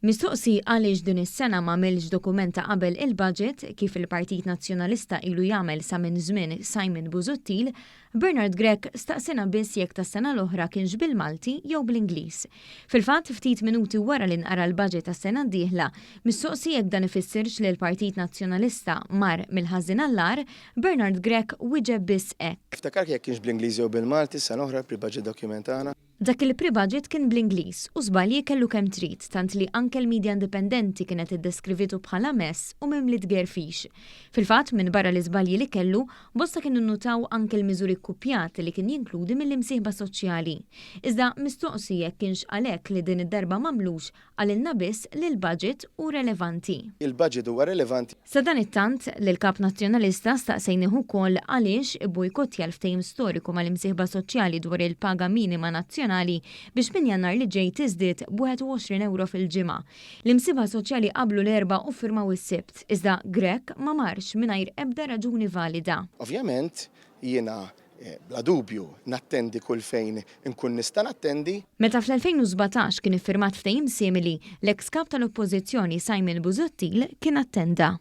Mistoqsi għaliex din is-sena m'għamilx dokument ta' qabel il-budget, kif il-Partit Nazzjonalista ilu jagħmel sa minn żmien Simon Busuttil, Bernard Grech staqsina biss jekk tas-sena l-oħra kienx bil-Malti jew bl-Ingliż. Fil-fatt, ftit minuti wara li nqara l-budget tas-sena d-dieħla, mistoqsi jekk dan ifissirx li l-Partit Nazzjonalista mar mill-ħażin għall-agħar, Bernard Grech wieġeb biss hekk. Ftakar jekk kienx bl-Ingliż jew bil-Malti s-sena oħra pre-budget document tagħna. Dak il-pre-budget kien bl-Ingliż u żbalji kellu kemm trid, tant li anke l-media indipendenti kienet iddeskrivitu bħala mess u mimli tgerfix. Fil-fatt, minn barra l-iżbalji li kellu, bosta kienu nnutaw anke l-miżuri kkupjati li kien jinkludi mill-imsieħba soċjali. Iżda mistoqsi jekk kienx għalhekk li din id-darba m'għamlux, qalilna biss li l-budget hu relevanti. Il-budget huwa relevanti. Sadanittant, lill-Kap Nazzjonalista staqsejnih ukoll għaliex ibbojkottja l-ftehim storiku mal-imsieħba soċjali dwar il-paga minima nazzjonali biex minn Jannar li ġej tiżdied b'21 ewro fil-ġimgħa. L-imsieħba soċjali qablu l-Erbgħa u ffirmaw is-Sibt, iżda Grech ma marx mingħajr ebda raġuni valida. Ovvjament, jiena Bla dubju, nattendi kull fejn inkun nista' nattendi. Meta fl-2017 kien iffirmat ftehim simili, l-eks Kap tal-Oppożizzjoni Simon Busuttil kien attenda.